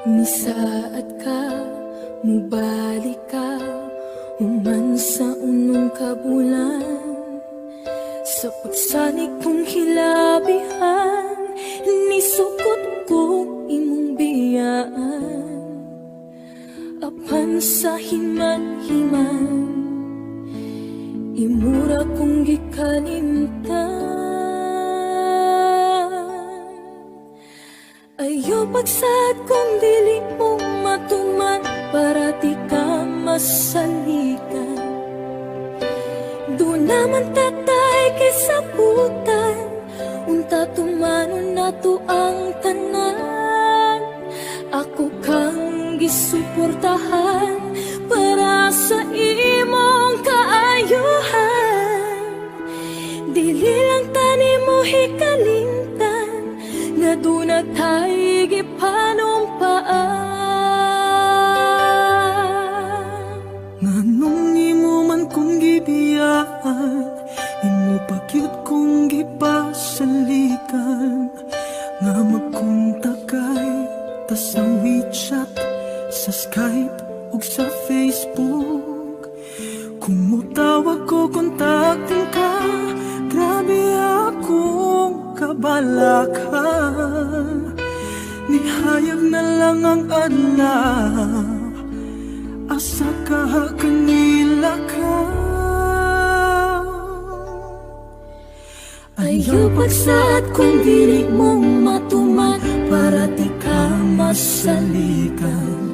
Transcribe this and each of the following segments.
Nisaad ka, mubalik ka, human sa unong kabulan. Sa pagsalig kong hilabihan, nisukot ko imong biyaan. Apan sa himan-himan, imura kong gikalimtan. Ayaw pagsaad kung dili mo matuman para di ka masaligan. Doon naman tatay kay sabutan, unta tumanon nato ang tanan. Ako kang gisuportahan para sa imong kaayuhan. Dili lang tani mo hikalimtan nga duna tay gipanumpaan. Nganong imo man kong gibiyaan, imo pa gyud kong gipasalikan. Nga magkontak kay ta sa WeChat, sa Skype ug sa Facebook. Kung mutawag ko, kontaktin ka. Grabe akong kabalaka. Nihayag na lang ang adlaw, asa ka kanila ka. Ayaw pagsaad kung dili mo matuman para di ka masaligan.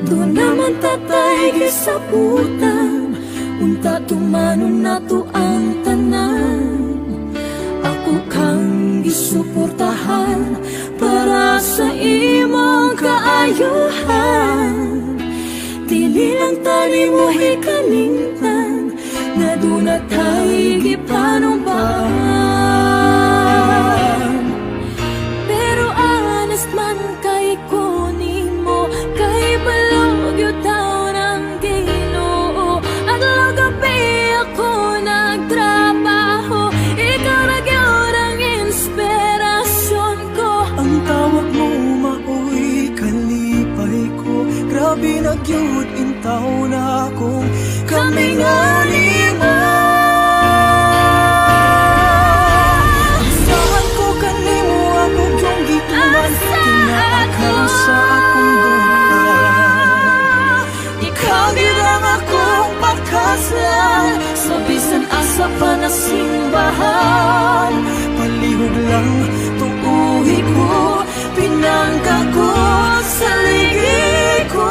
Doon naman tatay gisabutan, unta tumanon nato ang tanan. Ako kang gisuportahan para sa imong kaayuhan. Dili lang tani mo hikalimtan nga duna tay gipanumpaan. Pero honest man kay ko nimo, kay balog yun taon ang Ginoo. Adlaw gabi ako nagtrabaho, ikaw ra gyud ang inspirasyon ko. Ang tawag mo maoy kalipay ko. Grabe na gyud intaw na akong kami nga nimo. Saan ko kanimo ako yung gituman, tinaa ka sa akong duha. Ikaw gyud ang akong pakaslan sa bisan asa pa na simbahan. Palihog lang tuuhi ko, pinangka ko sa ligi ko.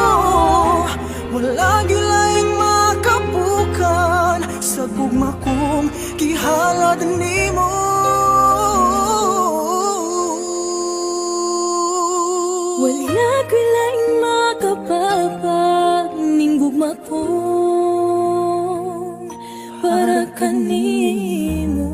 Wala gilaing makapukan sa gugma kong gihalad nimo. Wala ko'y laing makapapag ning gugma ko para kanimo.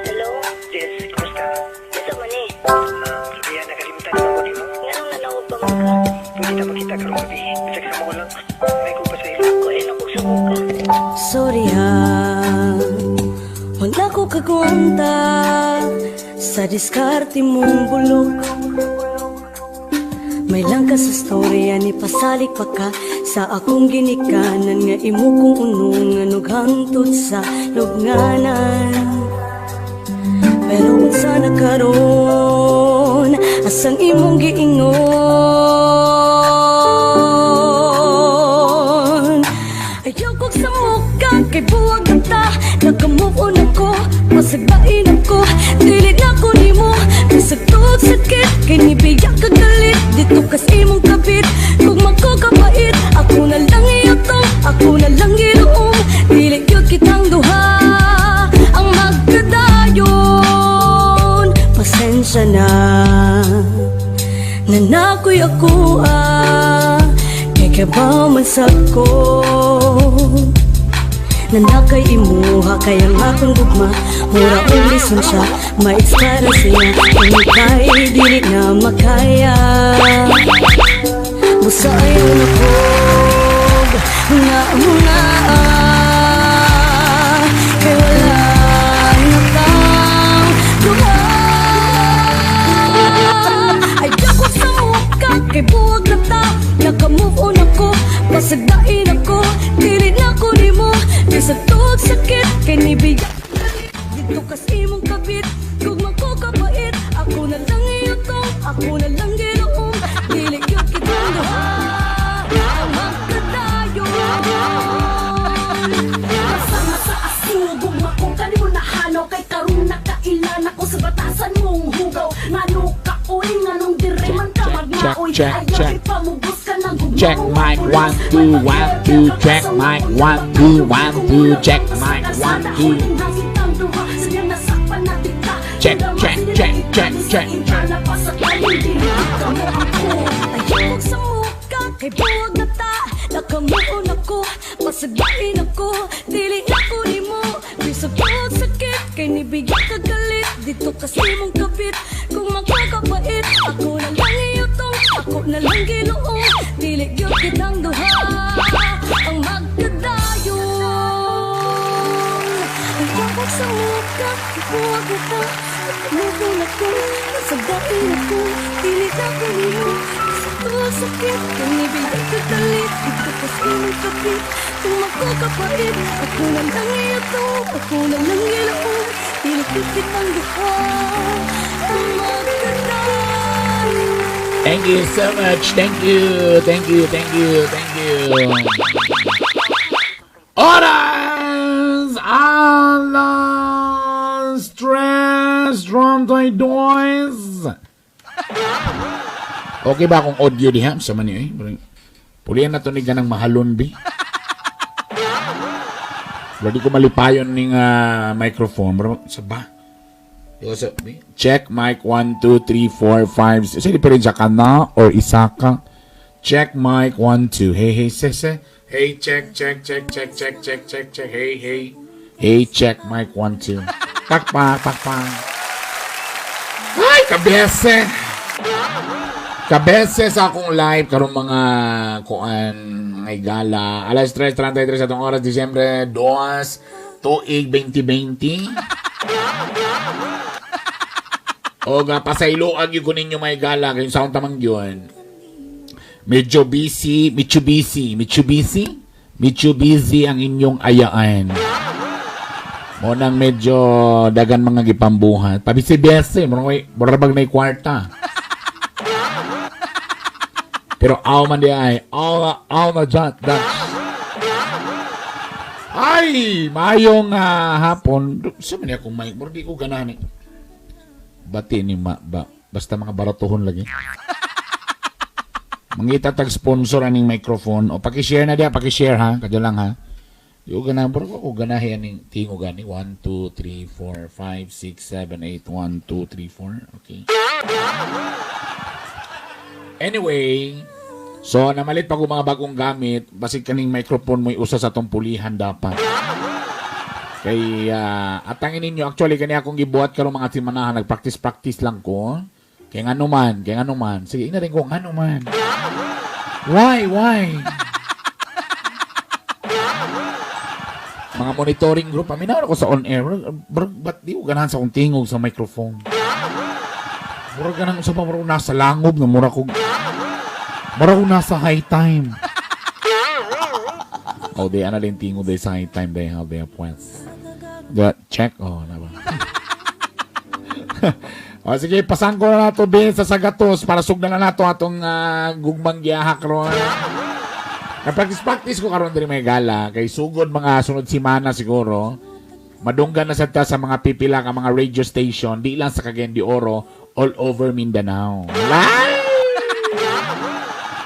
Hello? Jess, kumusta? Unsa man eh? Sabihan, nakalimutan naman ko nimo. Nganong nanawag pa man ka? Pwede ta magkita karong gabi. Bisag sa mo lang. May ko pa sa ilo. Kuya na kog sumuka. Sorry ha, wala ko kagwanta sa diskarte mong bulok. May lang ka sa storya ni pasalik pa ka sa akong ginikanan nga imo kong unungan ug hangtod sa lubnganan. Pero unsa na karon asang imong giingon? Ayaw kog samuka kay buwag na ta. Naka-move on ako, pasagbain ako. Dili na ko nimo, bisag tuog sakit. Kay nibiya ka galit, dito kas imong kabit. Kung mako kabait, ako na lang iyatong, ako na lang giluom. Dili gyud kitang duha ang magkadayon. Pasensya na, nanakoy ako ah. Kay Kay kabaw man sa ko na nakay imuha, kay ang akong gugma mura og lisensya, ma-expire siya. Kung kay dili na makaya, musa ayaw na kog nga nga, kay wala na kang duha. Ayaw sa muka kay buwag na ta. Naka-move on ako, pasagdain ako. Dili na ko nimo. Bisag tuog sakit kay nibiya dito kas imong kabit. Gugma ko kabait, ako na lang iyotong, ako na lang giloom. Dili gyud kitang duha ang magkadayon. Masama sa aso, gugma ko kanimo nahanaw. Kay karon nakailan ako sa batasan mong hugaw. Ngano ka oy, nganong dire man ka magmaoy? Check, Ayaw check. ipamubos ka ng gugma Check mo. mic, one, two, one, two, check mic, one, two, one, two, check mic, one, two. Check, check, check, check, check, check. Ayoko sa muka kay buwag na ta. Nakamuon ako, pasagdain ako. Dili ako nimo. Bisag tuog sakit kay nibigyan ka galit dito kasi imong kabit. Kung makakabait, ako na lang iyotong, ako na lang giloong. Dili gyud kitang duha ang magkadayon. Ayoko sa muka kay buwag na ta. Nakamuon ako, pasagdain ako. Dili ako nimo. Tuwag sakit, kanibigay ka galit dito kas imong kapit. Kung magkakapait, ako na lang ito, ako na lang giloong. Dili ko kitang duha ang magkadayon. Thank you so much. Thank you. Thank you. Thank you. Thank you. Oras 3:32. Okay ba akong audio diha? Sa man eh. Pulihan na to ni ganang mahalon bi. Ready ko malipayon ning microphone. Bro, sa ba? Yo, sa, check mic 1 2 3 4 5. Sa diferensya ka na or isa ka? Check mic 1 2. Hey, hey, sese. Hey, check, check, check, check, check, check, check, check. Hey, hey. Hey, check mic 1 2. Pakpa, pakpa. Ay, kabese. Kabese sa akong live karong mga kuan ngay gala. 3:33 atong oras, Disyembre 2, tuig 2020. O ga pasayloag gyud ko ninyo, may gala, kay sound tamang yun. Medyo busy, medyo busy, medyo busy, medyo busy ang inyong ayaan. Mo nang medyo dagan mga gipambuhat. Pabisi-bese, murag murag bag nay kwarta. Pero aw man di ay, aw aw na jat that. Ay, mayong hapon. Sa man akong mic, murag di ko ganahan eh. Bati ni ma, ba, basta mga baratuhon lagi. Mangita tag sponsor aning microphone o paki-share na diya, paki-share ha, kadyo lang ha. Di ko ganahan, pero ko ganahin aning tingo gani. 1, 2, 3, 4, 5, 6, 7, 8, 1, 2, 3, 4. Okay. Anyway, so namalit pa ko mga bagong gamit, basig kaning microphone mo'y usa sa atong pulihan dapat. Kay atangin ninyo, actually kani akong gibuhat karong mga simanahan, nagpractice-practice lang ko. Kay ngano man, kay ngano man. Sige, ina rin ko ngano man. Why? Mga monitoring group, paminaw ako sa on air. Bro, ba't di ko ganahan sa akong tingog sa microphone? Murag ganang sa pa, murag nasa langob na murag ko nasa high time. Oh, di ana din tingog di sa high time di how they pues. The check oh na ba. O sige, pasangko na nato be sa sagatos para sugdan na nato atong gugmang giyaha karon. Na-practice-practice ko karon diri may gala kay sugod mga sunod semana siguro. Madunggan na sad ta sa mga pipila ka mga radio station, di lang sa Cagayan de Oro, all over Mindanao. Live!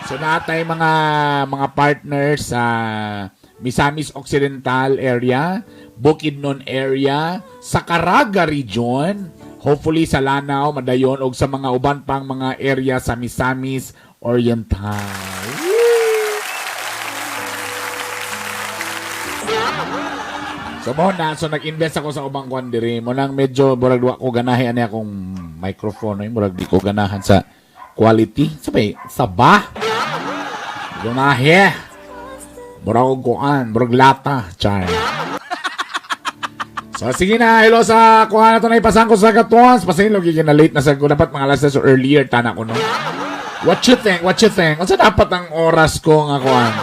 So natay mga partners sa Misamis Occidental area, Bukidnon area, sa Caraga region, hopefully sa Lanao, Madayon og sa mga uban pang mga area sa Misamis Oriental. Woo! So mo na, so nag-invest ako sa ubang kwan diri. Mo nang medyo murag wa ko ganahi ani akong microphone ay murag di ko ganahan sa quality. Sabay, saba. Ganahi. Murag og kuan, murag lata, char. So sige na, hello sa kuha na to na ipasangko sa katuans. Pasaylo gigil na late na sa ko dapat mga alas 10 so earlier tana ko no. What you think? What you think? Unsa dapat ang oras ko nga kuan?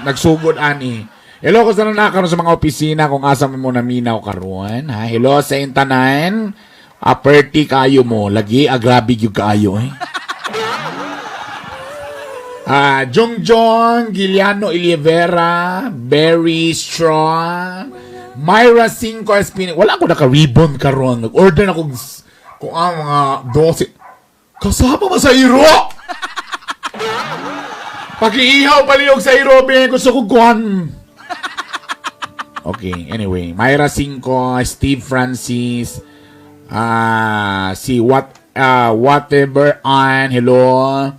Nagsugod ani. Hello ko sa nakaroon sa mga opisina kung asa mo mo naminaw karon ha. Hello sa intanan. Aperti kayo mo lagi agrabi gyud kaayo eh. Ah, Jongjong, Giliano Ilivera, Barry Strong, Myra Cinco Espina. Wala ko naka-ribbon karon. Nag-order na kog kung ang mga 12. Kasama ba sa iro? Pakiihaw palihog sa iro, be. Gusto ko kuhan. Okay, anyway. Myra Cinco, Steve Francis, si whatever Ann, hello.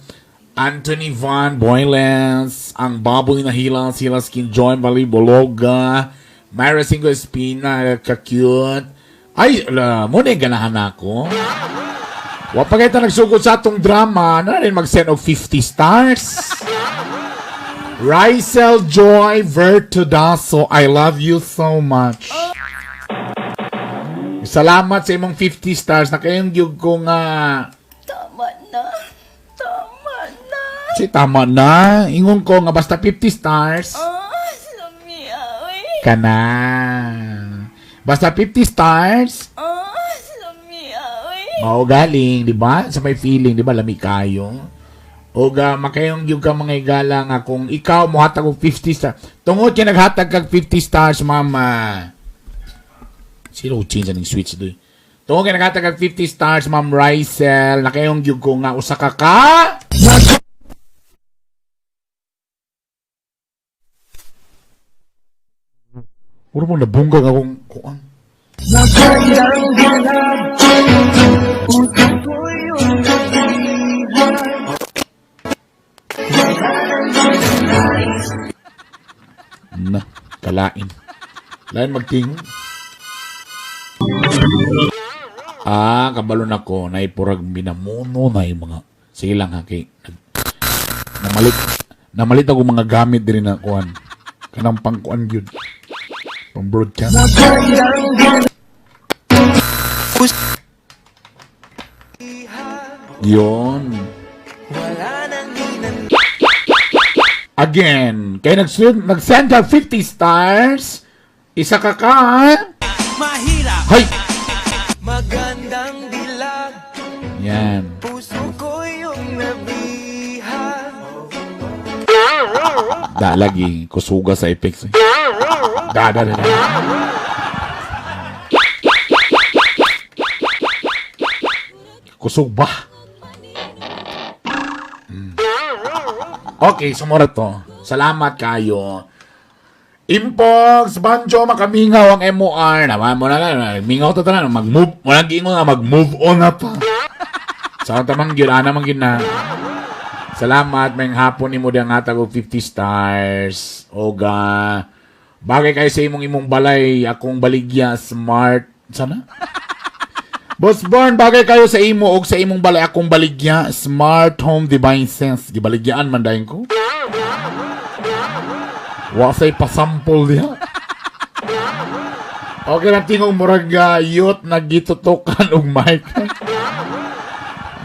Anthony Van Boylens, ang baboy na hilas, hilas Kin Joy Valley Bologa, Myra Cinco Espina, ka-cute. Ay, ala, mo na yung ganahan ako. Wa pa kayo nagsugod sa atong drama, na rin mag-send og 50 stars. Rysel Joy Vertudaso, I love you so much. Salamat sa imong 50 stars na kayong gyud ko nga. Tama na. Tama na. Si tama na. Ingon ko nga basta 50 stars Ah, lamia, oy. kana. Basta 50 stars, Ah, lamia, oy. mao galing, di ba? Sa may feeling, di ba? Lami kayo. O ga makayong gyud ka mga igala nga kung ikaw mohatag og 50 stars. Tungod kay naghatag kag 50 stars, mama. Sino change aning switch doy? Tungod kay naghatag kag 50 stars, Ma'am Rysel, nakayong gyud ko nga usa ka ka Puro mo nabunggag akong kuan. Na, kalain. Lain magting. Ah, kabalo na ko. Naipurag minamuno na yung mga. Sige lang ha, kay. Namalit. Namalit ako mga gamit din na kuan. Kanang pangkuan gyud. Pang broadcast. Yun. Again, kay nag-send ka 50 stars, isa ka ka. Mahirap, Hay! magandang dilag. Yan. Puso ko yung nabihag. Da lagi kusuga sa effects. Eh. Da da da. Da. Kusog ba? Mm. Okay, sumura to. Salamat kayo. Impox, Banjo, makamingaw ang MOR. Naman mo na lang, mingaw to tanan, mag-move, walang giingon nga, mag-move on na pa. Sa tamang gyud, ana man gyud na. Salamat, may hapon nimo diyang hatag og 50 stars. Oga, bagay kayo sa imong imong balay, akong baligya, smart. Sana? Boss Born, bagay kayo sa imo og sa imong balay akong baligya, smart home devices. Gibaligyaan man dayon ko. Wa say pasample diha. Okay lang tingong murag youth nagitutukan og mic.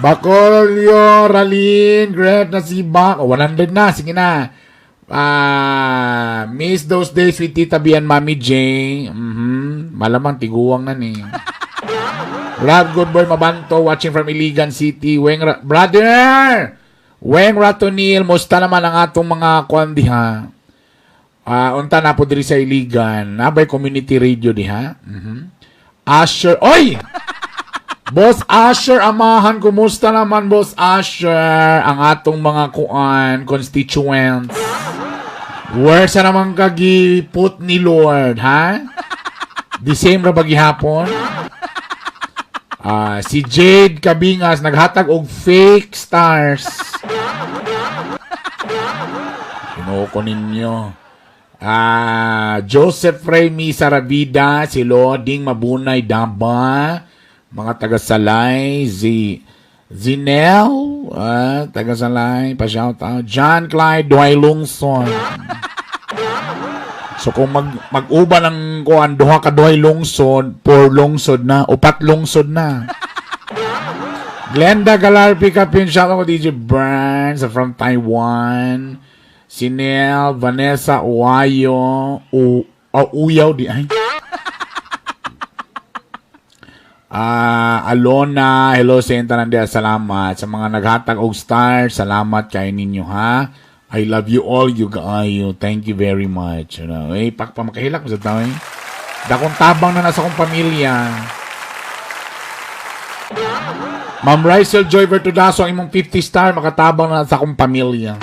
Bacolio, Ralin, Greg na si Bak. Oh, 100 na. Sige na. Ah, miss those days with Tita B and Mami J. Mhm. Malamang tiguang na ni. Rob Good Boy Mabanto watching from Iligan City. Weng Brother! Weng Ratonil, musta naman ang atong mga kuan diha? Ah, unta na po diri sa Iligan. Nabay community radio diha. Mhm. Asher, oy! Boss Asher, amahan, kumusta naman Boss Asher? Ang atong mga kuan, constituents. Where sa naman kagiput ni Lord, ha? The same ra ba gihapon? Ah, si Jade Kabingas naghatag og fake stars. Tinuo ko ninyo. Joseph Remy Saravida, si Loding Mabunay Daba, mga taga-Salay, si Zinel, taga-Salay, pa-shout out. John Clyde Duay Lungson. So kung mag-uban ang kuan duha ka duhay lungsod, four lungsod na, upat lungsod na. Glenda Galarpi Kapin, shout out ko DJ Burns from Taiwan. Sinel, Vanessa Uwayo, Uyaw di ay. Alona, hello sa inyo tanan salamat sa mga naghatag og star, salamat kay ninyo ha. I love you all, you kaayo. Thank you very much. You know, eh, pakpamakahilak mo sa tao eh. Dakong tabang na nasa akong pamilya. Ma'am Rysel Joy Vertudaso, ang imong 50 star, makatabang na sa akong pamilya.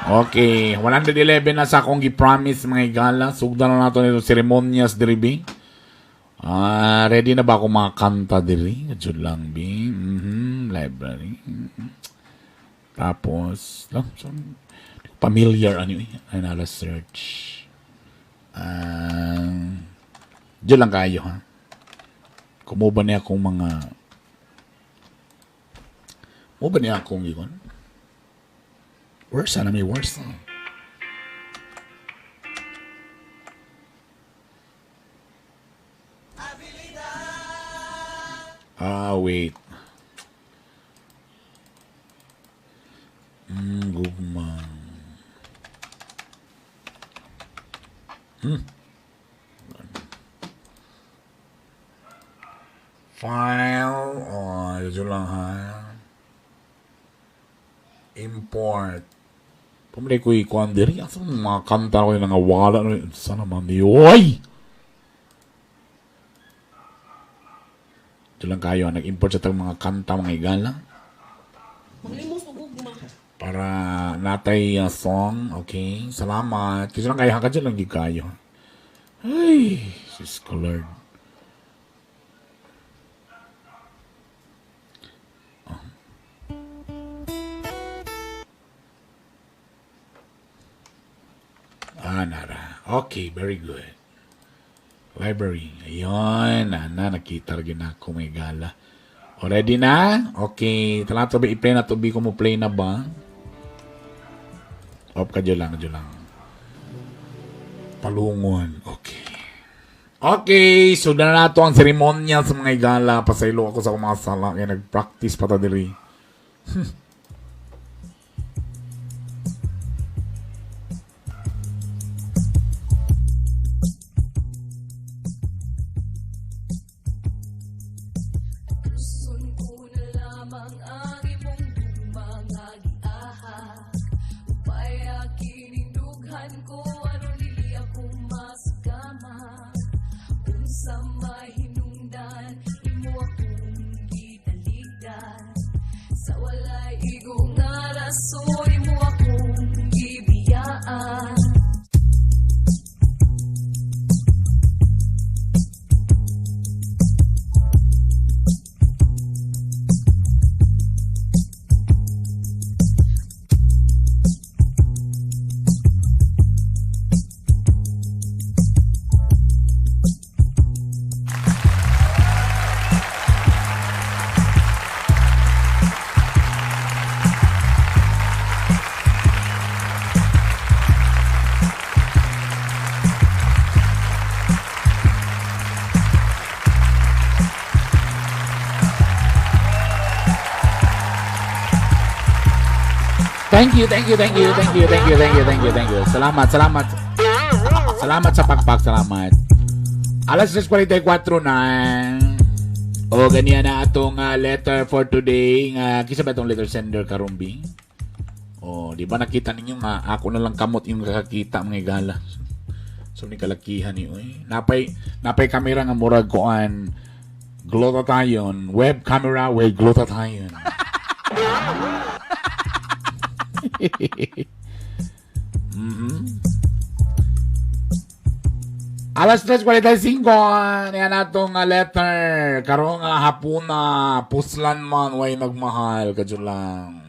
Okay, 111 na sa akong gi-promise mga igala. Sugdan na nato nito seremonyas diri bi. Ready na ba ako mga kanta diri? Jud lang bi. Library. Tapos, no, so, familiar ano eh. Ay, nala search. Diyan lang kayo ha. Kumuba niya akong mga Mo ba niya akong ikon? Worse, na may worse. Wait. Gugma. File. Oh, yun lang ha. Import. Pumili ko ikuan diri. Asa mga kanta ko yung nangawala. Sana man di. Oy! Ito lang kayo. Nag-import sa itong mga kanta, mga igala. Para natay song. Okay. Salamat. Kasi lang kayo. Hanggang dyan lang di kayo. Ay, sis ko Lord. Nara. Okay, very good. Library. Ayun, ana, nakita rin na ako may gala. O, ready na? Okay. Tala to ba, i-play na to, ko mo play na ba? Off ka, dyan lang, dyan lang. Palungon. Okay. Okay, so na nato ang seremonya sa mga igala. Pasaylo ako sa akong mga sala. Kaya nag-practice pa ta diri. Thank you, thank you, thank you, thank you, thank you, thank you, thank you, thank you. Salamat, salamat. Salamat sa pakpak, salamat. Alas 3:44 na. O, ganyan na atong letter for today. Kisa ba itong letter sender karumbi? O, di ba nakita ninyo nga, ako na lang kamot yung kakakita mga igala. So, ni kalakihan ni, oy. Napay kamera nga murag koan glutathione, web camera with glutathione. Alas 3:45 niya natong letter karong hapuna puslan man way nagmahal kadyo lang.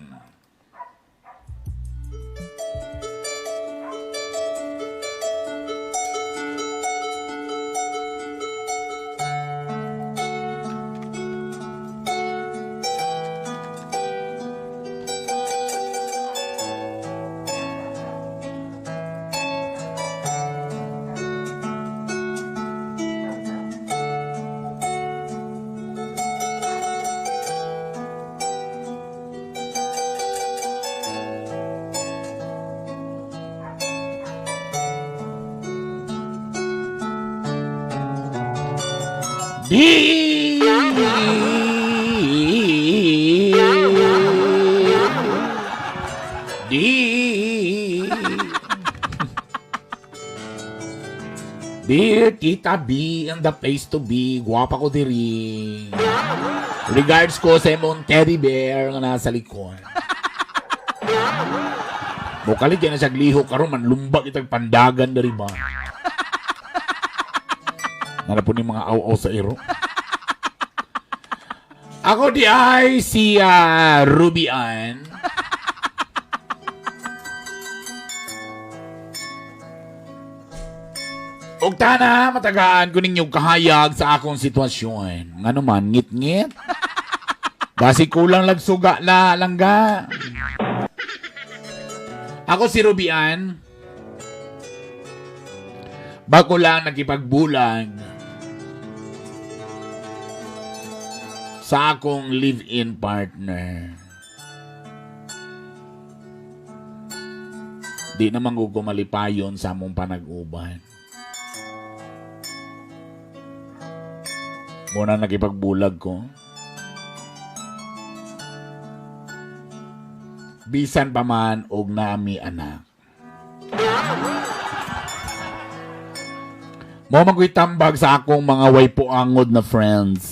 Di Di Dear Tita B and the place to be, guwapa ko diri. Regards ko sa imong teddy bear nga nasa likod. Bukali kaya na siya gliho karon man lumbag itag pandagan diri ba. Nara po ni mga aw-aw sa iro. Ako di ay si Ruby Ann. Ug tana, matagaan ko ninyo kahayag sa akong sitwasyon. Ngano man, ngit-ngit. Basi kulang lagsuga la, langga. Ako si Ruby Ann. Bako lang nakipagbulag sa akong live-in partner. Di naman ko kumalipayon sa among panag-uban. Muna nakipagbulag ko. Bisan pa man og nami anak. Mao man ko'y tambag sa akong mga waypuangod na friends.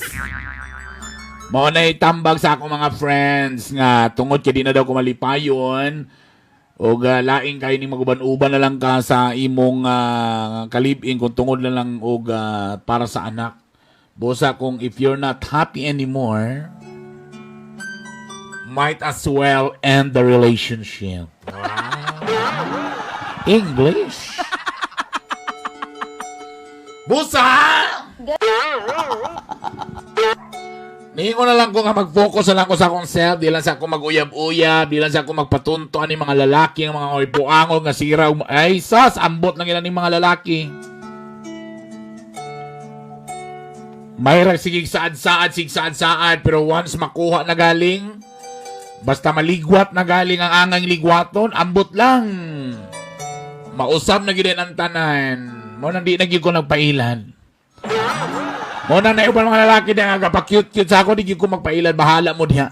Mao na tambag sa akong mga friends nga tungod kay di na daw kumalipayon og laing kayo ni maguban-uban na lang ka sa imong kalibin kung tungod na lang og para sa anak. Busa kung if you're not happy anymore, might as well end the relationship. Wow. English. Busa! Niingon na lang ko nga mag-focus na lang ko sa akong self, di lang sa ako mag-uyab-uyab, di lang sa ako magpatunto ani mga lalaki, ang mga oy nga sira, ay sas, ambot lang ilan ni mga lalaki. Mayroon sige saad-saad, sige saad-saad, pero once makuha na galing, basta maligwat na galing ang angang ligwaton, ambot lang. Mausap na gid ang tanan. Mo nang di na gyud ko nagpailan. Mo nang naiuban mga lalaki na nga cute-cute sa ako, di gyud ko magpailan, bahala mo diha.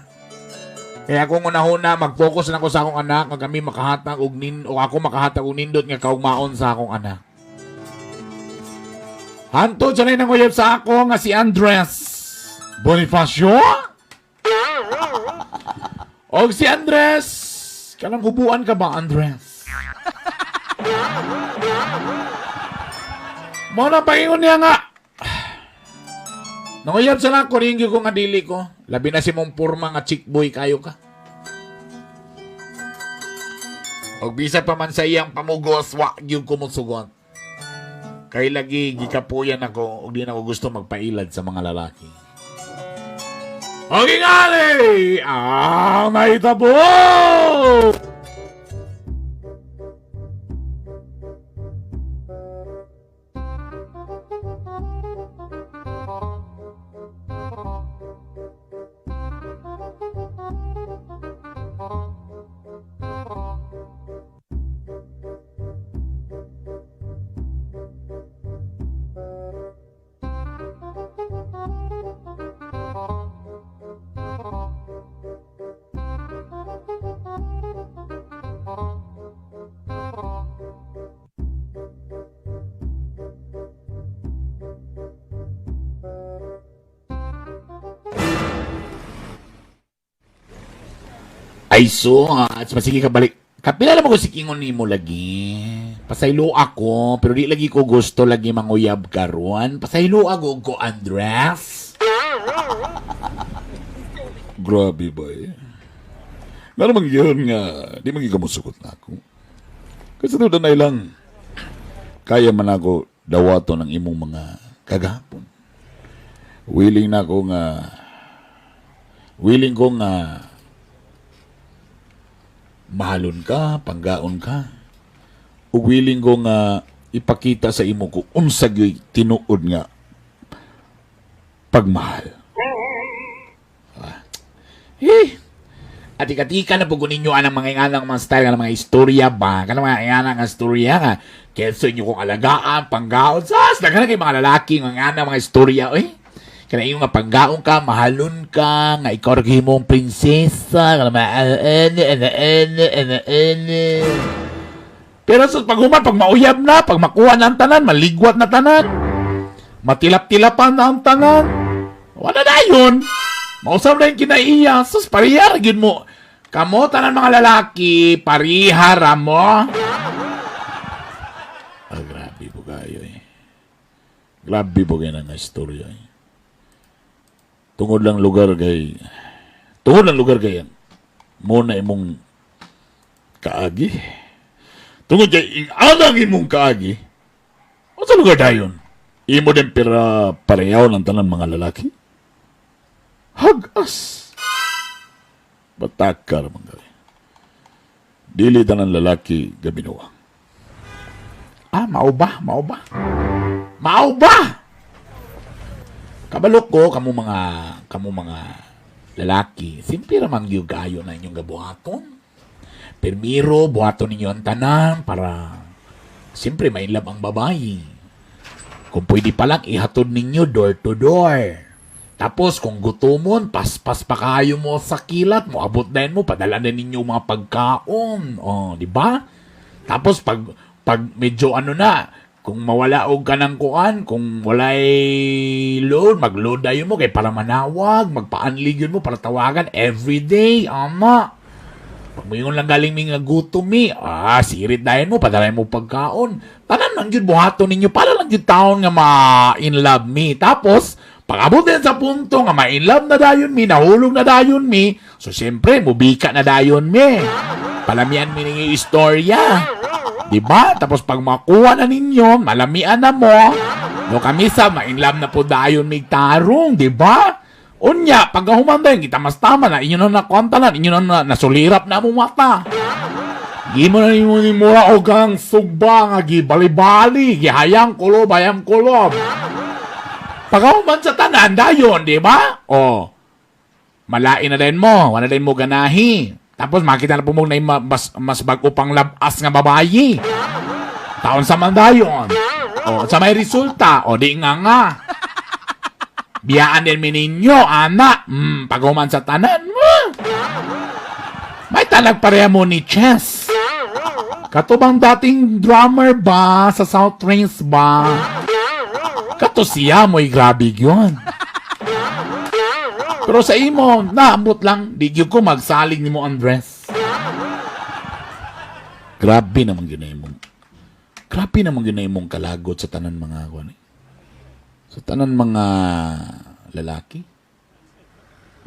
Kaya kung una-una, mag-focus na ako sa akong anak, nga kami makahatag og nin o ako makahatag og nindot nga kaugmaon sa akong anak. Hantod sa nang uyab sa ako nga si Andres Bonifacio. Og si Andres, kanang hubuan ka ba, Andres? Mo na paingon niya nga. Nanguyab sa lang, kuringyo ko nga dili ko. Labi na si mong purma nga chick boy kayo ka. Og bisa pa man sa iyang pamugos, wa gyud ko mosugot. Kay lagi gikapuyan ako ug di na ako gusto magpailad sa mga lalaki. Og ingali ang nahitabo! Ay so, at masige ka balik. Kapila naman ko si Kingon nimo lagi. Pasaylo ako, pero di lagi ko gusto lagi manguyab karon. Pasaylo ako ko, Andres. Grabe ba eh. Nga naman yun nga, di man gyud ka mosugot na ako. Kasi doon na lang, kaya man ako dawato ng imong mga kagahapon. Willing na ako nga, willing ko nga, mahalon ka, panggaon ka. Ug willing ko nga ipakita sa imo ko unsa gyud tinuod nga pagmahal. Eh, atika-tika na po ko ninyo anang mga inganang mga style, anang mga istorya ba? Kanang mga inganang nga istorya nga. Keso inyo kong alagaan, panggaon, sas, daghan kay mga lalaki nga inganang mga istorya, eh. Kana ingon nga panggaon ka, mahalon ka, nga ikaw ra mong prinsesa, nga ma ene ene ene ene ene. Pero sa paghuman, pag mauyab na, pag makuha na ang tanan, maligwat na tanan, matilap-tilapan na ang tanan, wala na yun. Mausap na yung kinaiya. Sus, pariha ra gyud mo. Kamo, tanan mga lalaki, pariha ra mo. Ah, grabe po kayo eh. Grabe po kayo na nga istorya eh. Tungod lang lugar kay mo na imong kaagi. Tungod kay anang imong kaagi. Unsa lugar dayon? Imo din pera parehaw ng tanan mga lalaki? Hagas. Batakar man gani. Dili tanan lalaki gabinuwa. Ah, mao ba? Mao ba? Mao ba? Kabalo ko kamo mga lalaki, simple ra man gyud kayo na inyong gabuhaton. Pirmiro, buhaton ninyo ang tanan para siyempre ma-inlove ang babae. Kung pwede pa lang, ihatod ninyo door to door. Tapos, kung gutomon, paspas pa kayo mo sa kilat mo, abot na mo, padala na ninyo mga pagkaon. Oh, di ba? Tapos, pag medyo ano na, kung mawala og kanang kuan, kung walay load, mag-load dayon mo kay para manawag, magpa-unli yun mo para tawagan every day, ama. Pag moingon lang galing mi nga gutom mi, ah, sirit dayon mo, padala mo pagkaon. Tanan lang gyud buhaton ninyo para lang gyud taon nga ma-in love mi. Tapos, pag abot din sa punto nga ma-in love na dayon mi, nahulog na dayon mi, so siyempre, mubika na dayon mi. Palamian mi ninyo istorya. Di ba? Tapos pag makuha na ninyo, malamian na mo, no kami sa ma-in love na po dayon mig tarong, di ba? Unya, pag human kita mas tama na, inyo na nakwanta na, inyo na nasulirap na mo mata. Di mo na nimo ni mura og kang sugba nga gibali-bali, gihayang kulob, hayang kulob. Pag human sa tanan, dayon, di ba? Oh, malain na din mo, wala din mo ganahi. Tapos makita na po mo na mas bago pang labas nga babayi. Taon sa man dayon. O, sa may resulta, o di nga nga. Biyaan din mi ninyo, ana. Paghuman sa tanan mo. May talag pareha mo ni Chess. Kato bang dating drummer ba sa South Range ba? Kato siya mo'y grabe yun. Pero sa imo, naambot lang, di gyud ko magsalig nimo Andres. Grabe naman gyud na imong kalagot sa tanan mga kuan eh. Sa tanan mga lalaki.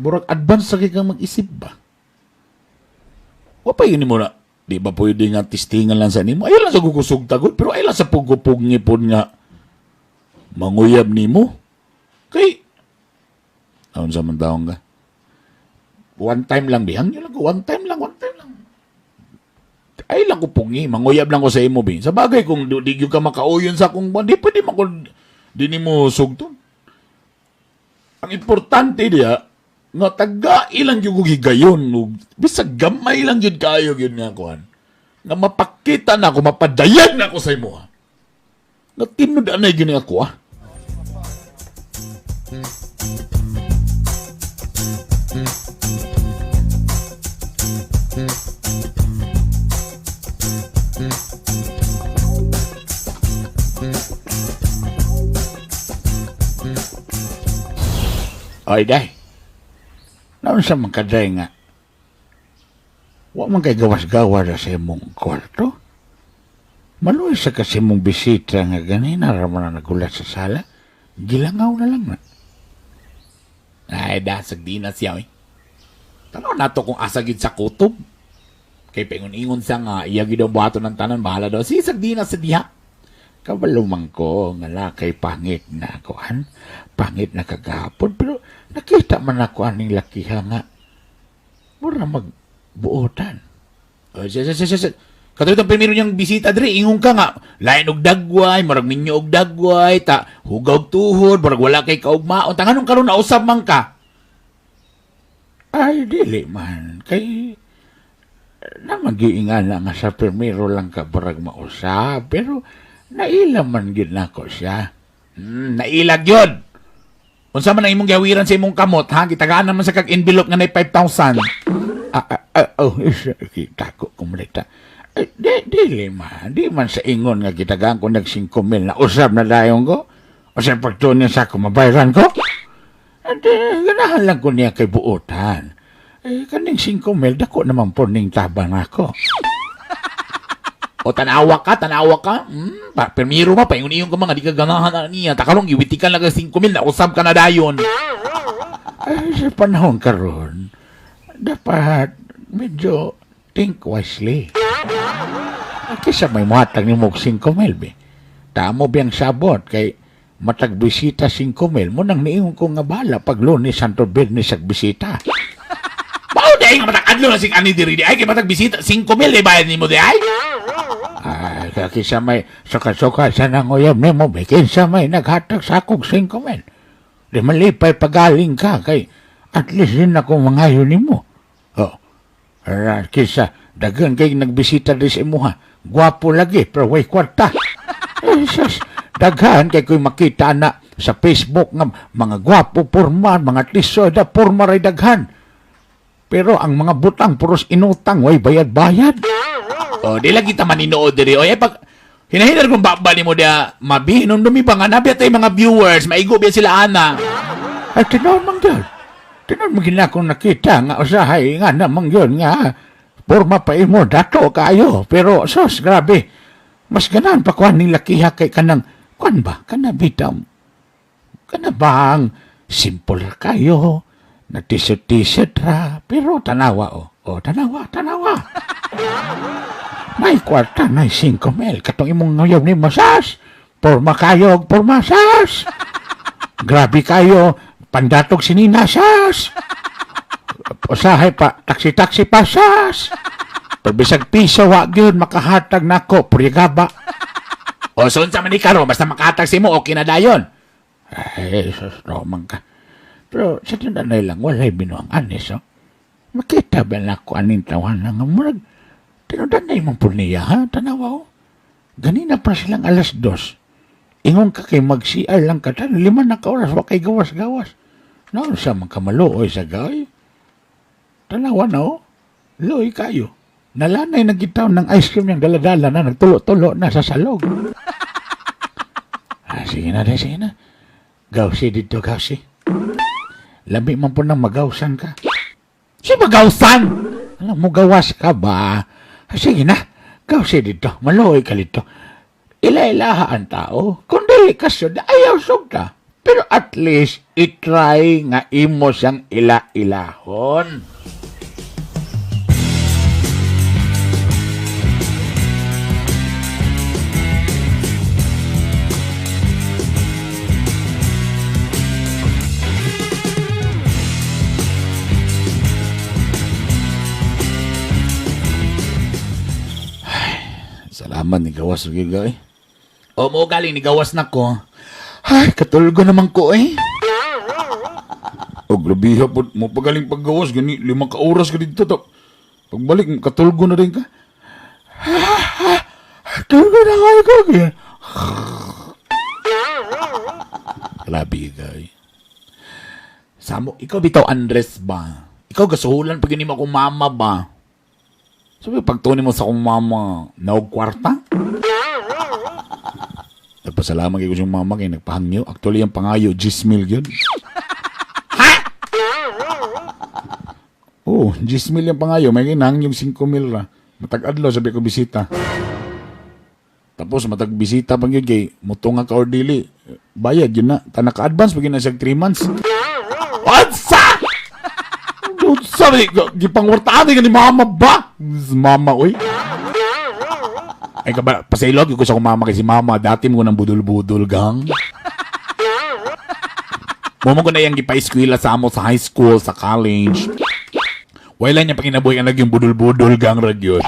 Murag advance sa kang mag-isip ba? Wa pa yun mo na, di ba pwede nga testingan lang sa nimo? Ayaw lang sa gukusog tagod, pero ayaw lang sa pugupog ngipon nga manguyab nimo. Kay, taon sa man taong ka? One time lang, bihang nyo lang ko. One time lang, one time lang. Ay lang ko pungi, manguyab lang ko sa imo, bi. Sa bagay, kung di gyud ka makauyon sa akong buwan, di pwede mako, di nimo sugton. Ang importante diya, nga taga ilang gyud kog higayon, ug bisag gamay lang gyud kayo gyud nga kuan. Nga mapakita na ako, mapadayag na ako sa imo. Ha. Nga tinud anay gyud ni ako ah. Oy, day. Naon sa man kaday nga? Wa man kay gawas-gawa sa imong kwarto. Maluoy sa kasi mong bisita nga ganina ra man na nagulat sa sala. Gilangaw na lang na. Ay, dasag di na siya, eh. Tanaw nato kung asa gid sa kutob. Kay paingon-ingon siya nga, iya gid ang buhaton ng tanan, bahala daw. Sige, sagdi na sa diha. Kabalo man ko nga lakay pangit na kuan. Pangit na kagahapon pero nakita man ako aning lakiha nga. Mura magbuotan. Oh, siya, siya, siya, siya. Katulad ang primero niyang bisita diri, ingon ka nga, lain og dagway, murag minyo og dagway, ta hugaw tuhod, murag wala kay kaugmaon. Tanganong karon nausab man ka? Ay, dili man. Kay namagiingan na nga sa primero lang ka barag mausab. Pero naila man gid nako siya. Nailag yun. Unsa man ang imong gihawiran sa imong kamot, ha? Gitagaan naman sa kag envelope nga nay 5,000. Oh, is, kita ko kumlita. Eh, di, dili man. Di man sa ingon nga gitagaan ko nag 5 mil na usab na dayon ko. O sa pagtuon niya sa ako, mabayaran ko. Eh, di, ganahan lang ko niya kay buotan. Eh, kaning 5 mil, dako naman po ning tabang ako. O tanawa ka, tanawa ka. Pa, permiro ma, paingon iyong ka mga di ka ganahan na niya. Takarong giwitikan lang ang 5,000 na usab ka na dayon. Ay, sa panahon karon, dapat medyo think wisely. Ay, kaysa may muhatag ni mo 5 mil, be. Tamo biyang sabot kay matag bisita 5 mil, mo nang niingon ko nga bala pag Lunes Santo Biyernes ag bisita. Mao di ay nga matag adlaw na sing ani diri di ay kay matag bisita 5,000 di bayad nimo di ay. Ay, kaysa may suka-suka sa nanguyab nimo, be, kinsa may naghatag sa akong 5 mil. Di malipay pagaling ka kay at least din ako mangayo nimo. Oh. Ara, kisa dagan kay nagbisita di sa imuha. Gwapo lagi pero way kwarta. Eh, sus, daghan kay ko'y makita na sa Facebook nga mga gwapo porma, mga tisoy da porma ray daghan. Pero ang mga butang puros inutang way bayad-bayad. O di lagi ta maninood diri. Oy ay pag hinahinar kong baba nimo dia mabi hinumdumi pa nga nabi atay mga viewers maigo biya sila ana. Ay, tinood mang yun. Tinood mang gina akong nakita nga usahay nga namang yun nga porma pa imo dato kayo. Pero sus, grabe. Mas ganahan pa kuan nila kiha kay kanang kuan ba? Kana bitaw. Kana bang simple ra kayo. Na t-shirt ra. Pero tanawa oh. Oh, tanawa, tanawa. May kwarta, may 5 mil. Katong imong ngayon ni masas. Porma kayo, porma sas. Grabe kayo, pandatog sinina, sas. Usahay pa, taksi-taksi pa, sas. Pagbisag piso, wa gyud makahatag nako, purigaba. O so unsa man ni karon basta makahatag sa imo okay na dayon. Ay, sus, romang ka. Pero sa tinanay lang, walay binuang anis, oh. Makita ba na ako aning tawanan nga murag, tinudanay mong po niya, ha? Tanawa, oh. Ganina pa silang 2:00. Ingon ka kay mag-CR lang ka, tan, 5 na ka oras, wa kay gawas-gawas. Naon sa mga kamaluoy sa gay? Tanawa na, oh. Luoy kayo. Nalanay na gitaw ng ice cream niyang daladala na, nagtulo-tulo na sa salog. Ah, sige na, day, sige na. Gawsi dito, gawsi. Labi man po nang magawsan ka. Si magawsan. Alam mo, gawas ka ba? Ah, sige na, gawsi dito. Maluoy ka dito. Ila-ilaha ang tao. Kung dili ka sud, ayaw sug ka. Pero at least, itry nga imo siyang ila-ilahon. Salamat ni gawas og eh. O mo galing ni gawas nako. Ay, katulgo naman ko eh. O grabiha po, mo pagaling paggawas, gani 5 ka oras ka dito. To. Pagbalik, katulgo na rin ka. Tulgo na kayo ko. Grabe gay. Samo, ikaw bitaw Andres ba? Ikaw gasuhulan pag mo akong mama ba? Sabi, pagtunin mo sa akong mama, naog kwarta? Nagpasalamat kayo sa mama kay nagpahangyo. Actually, ang pangayo, 10 mil yun. Ha? Oo, oh, 10 mil yung pangayo. May ginang yung 5 mil ra. Matag-adlaw, sabi ko bisita. Tapos matag bisita pang yun kay mutunga ka or dili. Bayad yun na. Ta naka-advance pag yun na siya 3 months. Unsa? Unsa? Gipangwartaan ka ni mama ba? Mama, oy. Ay kaba, pasailog ko sa akong mama kay si mama dati mo nang budol-budol gang. Mo ko na yung gipa-eskwela sa amo sa high school, sa college. Wala niya panginabuhi ang nagyong budol-budol gang rag yun.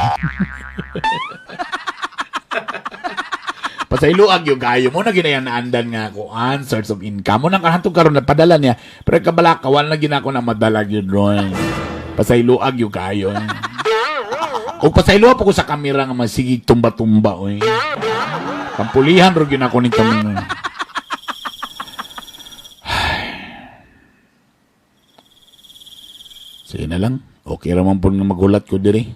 Pasailuag yung kayo mo na ginayan naandan nga ako an source of income mo nang kahantong karon na padala niya pero kabala ka wala na ginako na madala gyud ron. Pasailuag yung kayo. O pasailuag po ko sa kamera nga masigig tumba-tumba oy. Pampulihan ro gyud ako ni kami. Sige na lang. Okay ra man pud nga maghulat ko diri.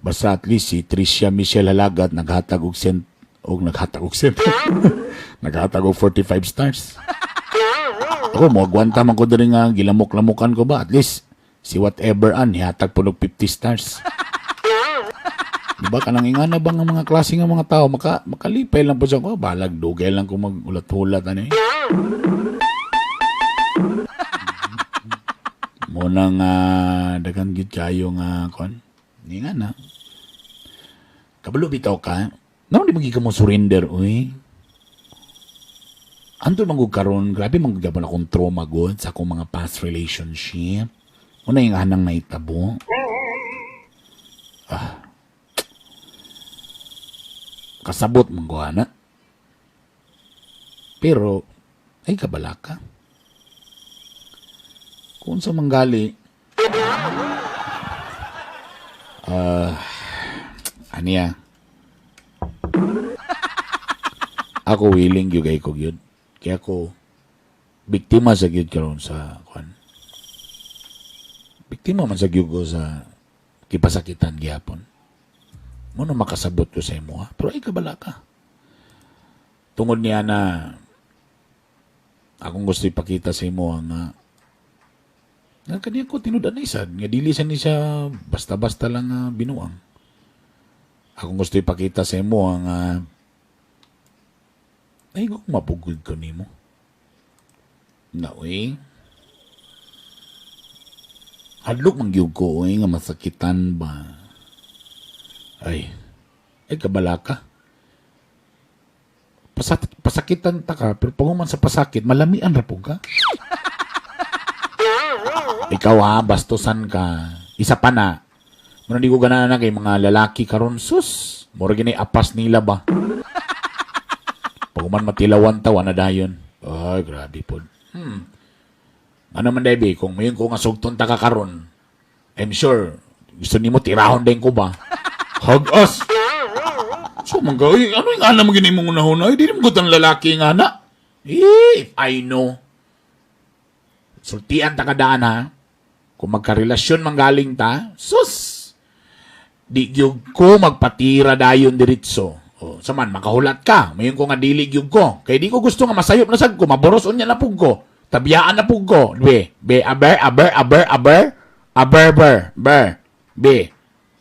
Basta at least si Tricia Michelle Halagat naghatag og sent og naghatag og sent. Naghatag og 45 stars. Ako mo agwanta man ko diri nga gilamok-lamukan ko ba, at least si whatever an hihatag pud og 50 stars. Di ba kanang ingana ba nga mga klase nga mga tao makalipay lang po siya ko, balag dugay lang ko magulat-hulat ani. Muna nga daghan gyud kayo nga kon. Ni nga na. Kabalo bitaw ka. Naon di magi ka mo surrender uy. Anto man gud karon, grabe man gud gabon akong trauma gud sa akong mga past relationship. Una yung anang naitabo. Ah. Kasabot man ko ana. Pero ay kabalaka. Kung sa manggali, aniya, ako willing gyud kay ko gyud. Kaya ako biktima sa gyud karon sa kwan. Biktima man sa gyud ko sa kipasakitan gihapon. Mo na makasabot ko sa imo ha. Pero ay kabalaka. Tungod niya na akong gusto ipakita sa imo nga nga kaniya ko tinud-anay sad nga dili sa ni siya basta-basta lang nga binuang. Akong gusto ipakita sa imo nga ay kung mapugod ko nimo. Na uy. Hadlok man gyud ko uy nga masakitan ba. Ay, ay kabalaka. Pasakitan ta ka, pero pag sa pasakit, malamian ra pud ka. Ikaw ha, bastusan ka. Isa pa na. Muna di ko ganahan na kay mga lalaki karon sus. Mura gini apas nila ba? Pag man matilawan ta, wana dayon. Ay, grabe pod. Ano man day, kung mayon ko nga sugton ta ka karon, I'm sure, gusto nimo tirahon din ko ba? Hagas! So, mga, ay, ano yung alam mo gini mong unahon? Ay, di mo gutang lalaki nga na. Eh, if I know. Sultian ta kadaan ha. Kung magkarelasyon manggaling ta, sus! Di gyud ko magpatira dayon diretso. O, saman, makahulat ka. Mayon ko nga dili gyud ko. Kay di ko gusto nga masayop na sad ko. Maboros unya na pug ko. Tabiyaan na pug ko. B, B, aber, aber, aber, aber, aber, ber, ber, B.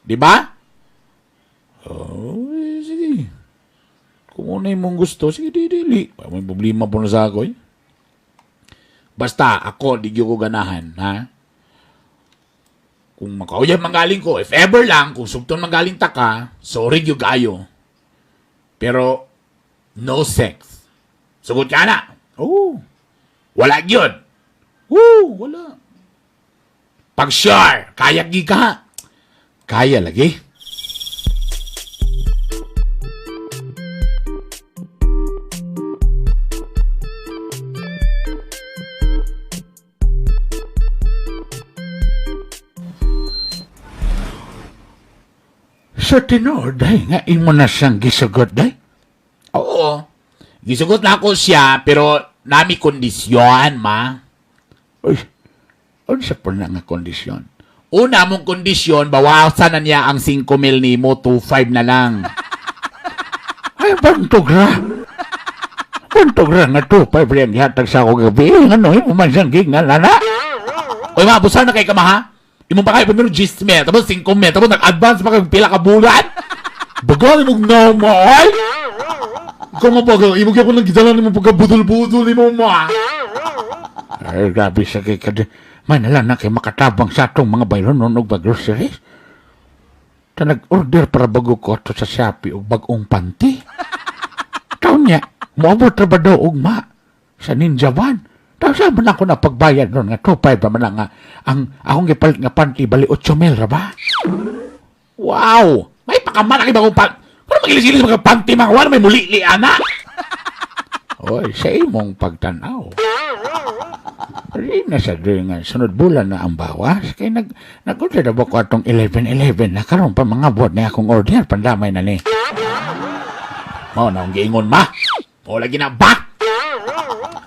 Di ba? Oh, sige. Kung ano yung mong gusto, sige, di, dili. Wala may problema po na sa ako, eh. Basta, ako, di ko ganahan, ha? Kung makauyab manggaling ko, if ever lang, kung sugton manggaling ta ka, sorry gyud kayo. Pero, no sex. Sugot ka na. Oo. Wala gyud. Oo, wala. Pag sure, kaya gi ka. Kaya lagi. Sa tinuod, day, nga imo na siyang gisugot, day? Oo. Gisugot na ako siya, pero nami kondisyon, ma. Uy, unsa po na nga kondisyon? Una mong kondisyon, bawasan na niya ang 5 mil nimo, 2.5 na lang. Ay, bantog ra. Bantog ra nga 2.5 rin gihatag sa ako gabi. Ano, imo man siyang gingan, ana? Uy, ma, busan na kay ka, ma, ha? Imo pa kayo, primero 10 mil, tapos 5 mil, tapos nag-advance pa kayo pila ka bulan. Bagal imong na mo, ay! Ikaw nga ba, imo gyud ko nang gidala nimo pagkabudol-budol nimo, ma. Ay, grabe sa kay kad. May nalang na kay makatabang sa atong mga bayron og groceries. Ta nag-order para bago ko ato sa Shopee og bag-ong panty. Taon niya, moabot ra ba daw og ma sa Ninja Van? Taon sa man ako na pagbayad ron nga 2.5 ba man nga ang akong gipalit nga panty bali 8 mil ra ba? Wow! May pakaman ang ibang panty. Pero magilis-gilis mga panty mga wala may muli-li, ana. Oy, sa imong pagtan-aw. Di na sa doon nga, sunod bulan na ang bawas. Kaya nag-order na ba ko atong 11-11 na karon pa mga buwan na akong order, pandamay na ni. Mao na akong giingon, ma. O lagi na, ba?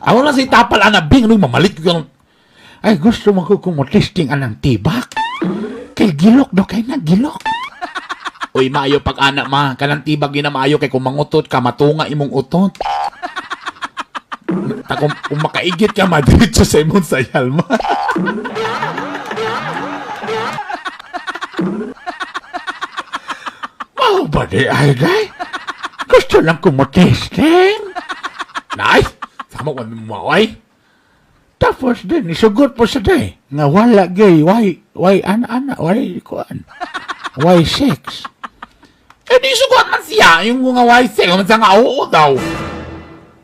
Ako lang si tapal, ana, bing, anong mamalit ko yung... Ay, gusto mo ko kumotesting anang tibak. Kay gilok do kay na gilok. Uy, maayo pag ana ma, kanang tibag gina maayo kay kung mangutot ka matunga imong utot. Ta kung makaigit ka madiretso sa imong sayal ma. Mao ba di ay day? Gusto lang kumotesting. Nay, sama ko mo ay. Tapos din, isugot po sa day. Nga wala gay, why, ana, ana, why, kuan. Why sex? Eh di sugot man siya yung mga wise man siya nga oo daw.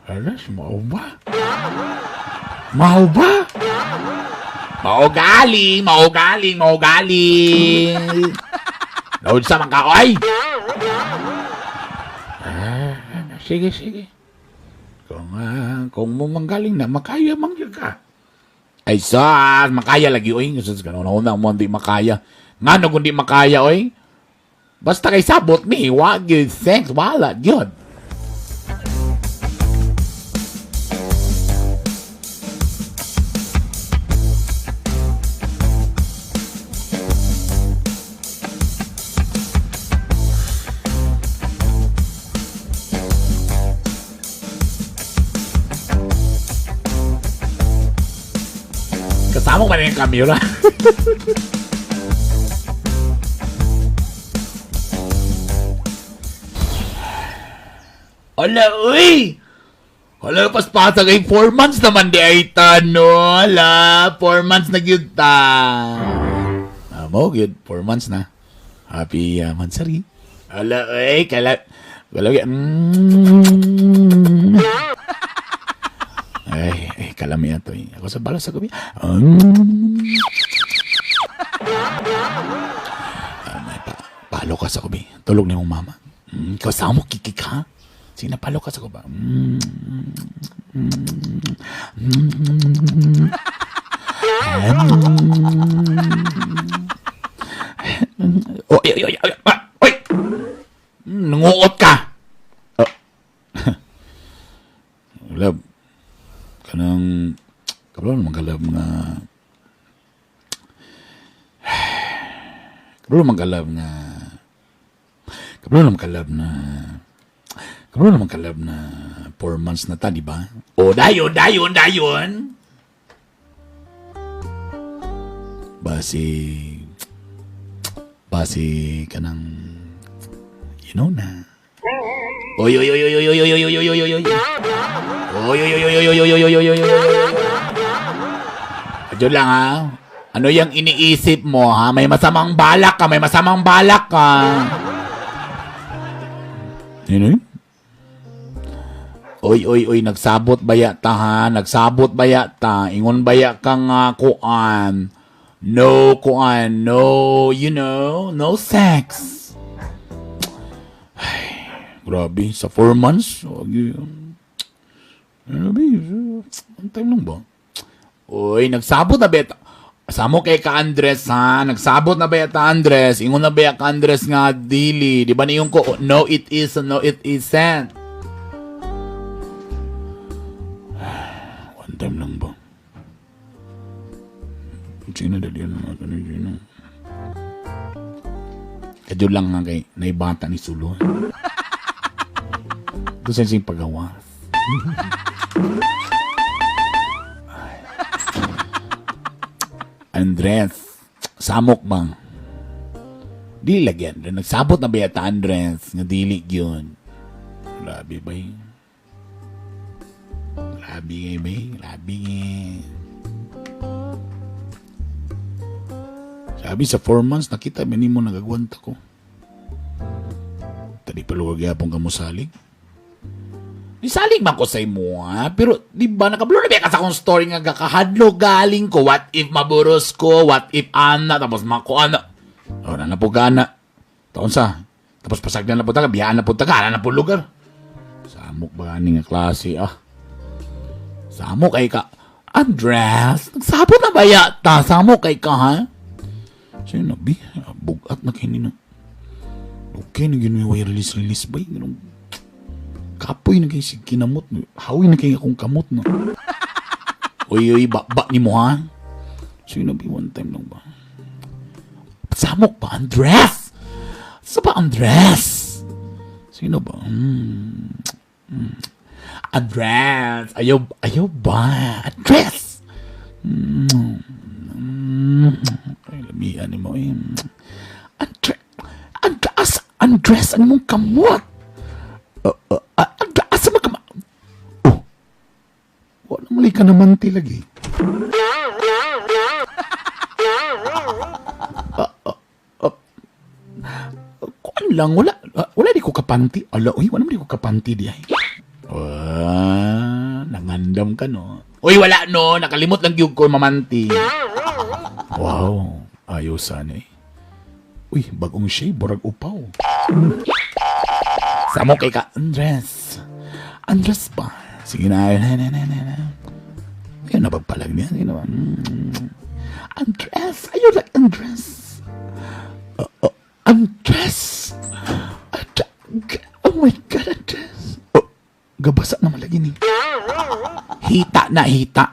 Alas, mao ba? Mao ba? Mao galing, mao galing, mao galing. Naud sa man ka oy. Ah, sige, sige. Kung mo manggaling na, makaya man gyud ka. Ay sas, makaya lagi oy. Sus kanon una mo hindi makaya. Ngano kung di makaya oy? Basta kay sabot mi, wa gyud sex, wala gyud. Kasama ko pa rin yung camera. Ala, uy! Hala, paspasa kay 4 months naman di ay ta, no? Hala, 4 months na gyud ta. Ah, mo, gyud, 4 months na. Happy monthsary. Hala, uy, kala... Wala, Ay, ay, kalami ato eh. Ako sa bala sa gabi. May palo ka sa gabi. Tulog ni mong mama. Ikaw sa mo, kikik ha? Sige na, palo ka sa gabi. Oy, oy, oy, oy, ah, oy! Nanguot ka! Oh. Love, kanang kabalo naman ka love nga kabalo naman ka love nga kabalo naman ka love na kabalo naman ka love na 4 months na ta, di ba? O, dayon, dayon, dayon! Basi kanang you know na. Oy, oy, oy, oy, oy, oy, oy, oy, oy, oy, oy, oy. Oy, oy, oy, oy, oy, oy, oy, oy, oy, oy, oy, oy. Adyo lang ha. Ano yung iniisip mo ha? May masamang balak ka, may masamang balak ka. Yun yun? Oy, oy, oy, nagsabot ba yata ha? Nagsabot ba yata? Ingon ba ya ka nga kuan? No, kuan, no, you know, no sex. Ay, grabe, sa 4 months? Grabe, ang time lang ba? Oy, nagsabot na ba yata? Samo kay ka Andres ha, nagsabot na ba yata Andres? Ingon na ba ya ka Andres nga dili? Di ba niyon ko, no it is, no it isn't. One time lang ba? Sige na, dali na natin. Sige na. Kadyo lang nga kay naibata ni Sulo. Ito sa sing pagawa. Andres, samok bang? Dili lagi Andres. Nagsabot na ba yata Andres? Nga dili yun. Grabe ba yun? Grabe nga ba yun? Grabe nga. Sabi sa 4 months, nakita ba ni mo nagagwanta ko? Tadi pa lugar gyapon ka mo salig. Di salig man ko sa imo ha? Pero di ba nakablo na ba ka sa akong story nga gakahadlo galing ko? What if maburos ko? What if ana? Tapos mako ana. O na na po ka ana. Taon sa. Tapos pasagdan na po taga, biyaan na po taga, ana na po lugar. Samok ba ani nga klase ah? Samok kay ka. Andres, nagsabot na ba yata? Samok kay ka ha? Sino bi? Bugat na kini na. Okay na gano'n yung release-release ba? Ganun. Kapoy na kayo si kinamot. Hawi na kayo akong kamot no. Uy, uy, ba ni mo ha? Sino ba one time lang ba? Samok ba? Andres! Sa ba Andres? Sino ba? Andres! Ayaw, ayaw ba? Andres! Ay, lamian ni mo eh. Andre, Andres, Andres, ang mong kamot! Andres, asa mo kama? Oh, wala mali ka naman tilagi. Kuan lang, wala, wala di ko kapanti. Ala, uy, wala di ko kapanti di ay. Ah, nangandam ka no. Uy, wala no, nakalimot lang gyud ko mamanti. Wow, ayaw sana eh. Uy, bagong shave, burag upaw. Samo kay ka, Andres. Andres ba? Sige na, na, na, na, na, na. Ayun, nabagpalag niya. Sige na ba? Andres, ayaw like Andres. Oh, Andres! Oh my God, Andres! Oh, gabasa naman lagi ni. Hita na, hita.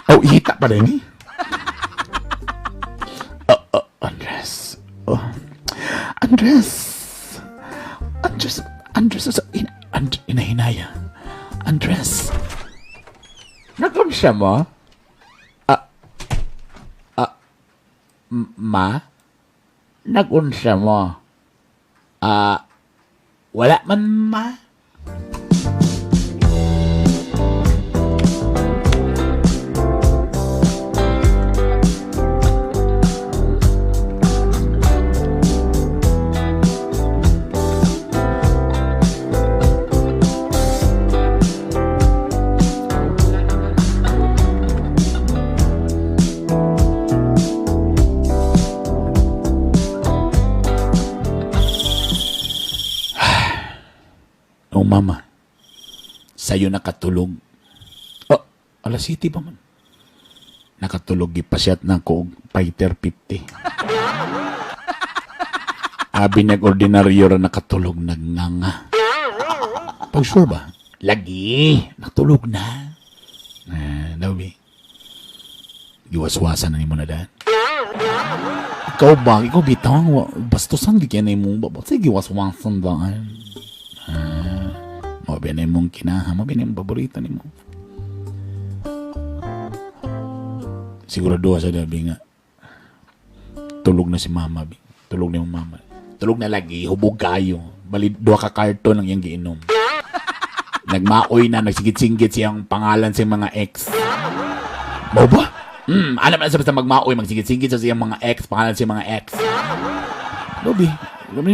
Oh, hita pa rin eh. Oh, oh, Andres. Oh. Andres! Andres, Andres, inahinaya. Andres. Nakunsa mo? Ma? Nagunsa mo? Ah, wala man, ma. Oh, mama. Sa'yo nakatulog. Oh, alas city pa man. Nakatulog gipasyat na ko og fighter 50. Abi nag-ordinaryo ra nakatulog nagnganga. Pag sure ba? Lagi, natulog na. Eh, daw bi. Giwaswasan na nimo na daan. Ikaw ba? Ikaw bitaw, bastusan gid kay mo ba? Sige, giwaswasan daan. Ah, mao ba na imong kinaha, mao ba na imong paborito nimo. Sigurado sa dabi nga tulog na si mama bi. Tulog na yung mama. Tulog na lagi, hubog kayo. Bali duha ka karton ang iyang giinom. Nagmaoy na, nagsigit-singgit siyang pangalan sa mga ex. Mao ba? Alam na sa basta magmaoy, magsigit-singgit sa siyang mga ex, pangalan sa mga ex. Dobi,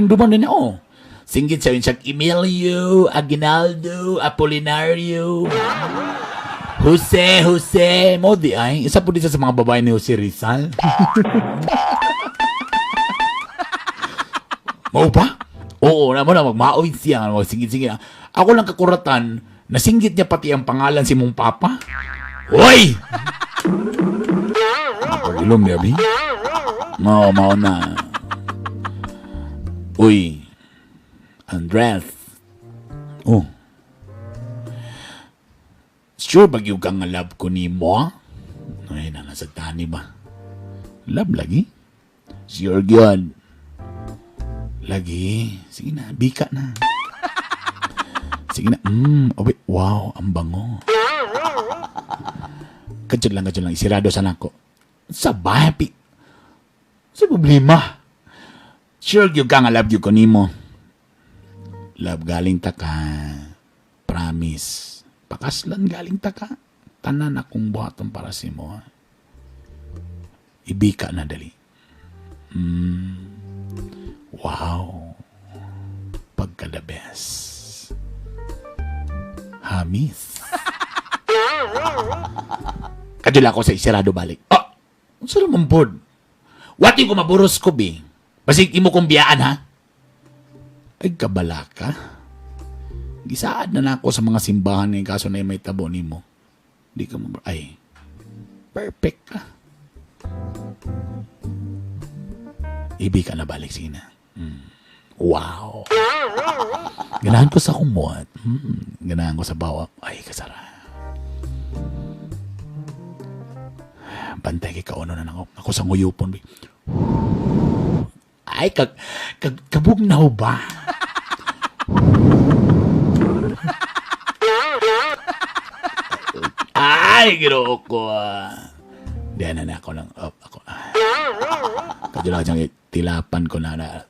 duman din oh. Singgit siya yun siya, Emilio, Aguinaldo, Apolinario, Jose, Jose. Mo di ay, isa po din siya sa mga babae ni Jose Rizal. Mao ba? Oo, na mo na magmaoy siya, magsingit-singit. Ako lang kakuratan, nasinggit niya pati ang pangalan si mong papa. Hoy! Pagilom niya, bi. Mao, mao na. Uy, Andres. Oh. Sure ba yung kang love ko ni mo? Ay, na nasa tani ba? Love lagi? Sure gyud. Lagi. Sige na, bika na. Sige na. Oh, wait. Wow, ang bango. Kadyo lang, kadyo lang. Isirado sa nako. Sa bapi. Sa problema. Sure gyud ka nga love gyud ko nimo. Love galing ta ka. Promise. Pakaslan galing ta ka. Tanan akong buhaton para si mo. Ha? Ibika na dali. Wow. Pagka the best. Hamis. Kadula ko sa isirado balik. Ah! Unsa naman pod? What yung kumaburos ko, bi? Basig imo kong biyaan, ha? Ay, kabala ka. Gisaad na nako sa mga simbahan ng kaso na may tabo nimo. Di ka mo ay. Perfect ka. Ibi ka na balik sige na. Wow. Ganahan ko sa kumuat. Ganahan ko sa bawa. Ay, kasara. Bantay kay kauno na nako. Ako sa nguyupon. Bi. Ay, kabugnaw ba? Ay, ginoo ko. Ah. Di na na ako lang. Oh, ako. Ah. Kadyo lang siyang tilapan ko na na.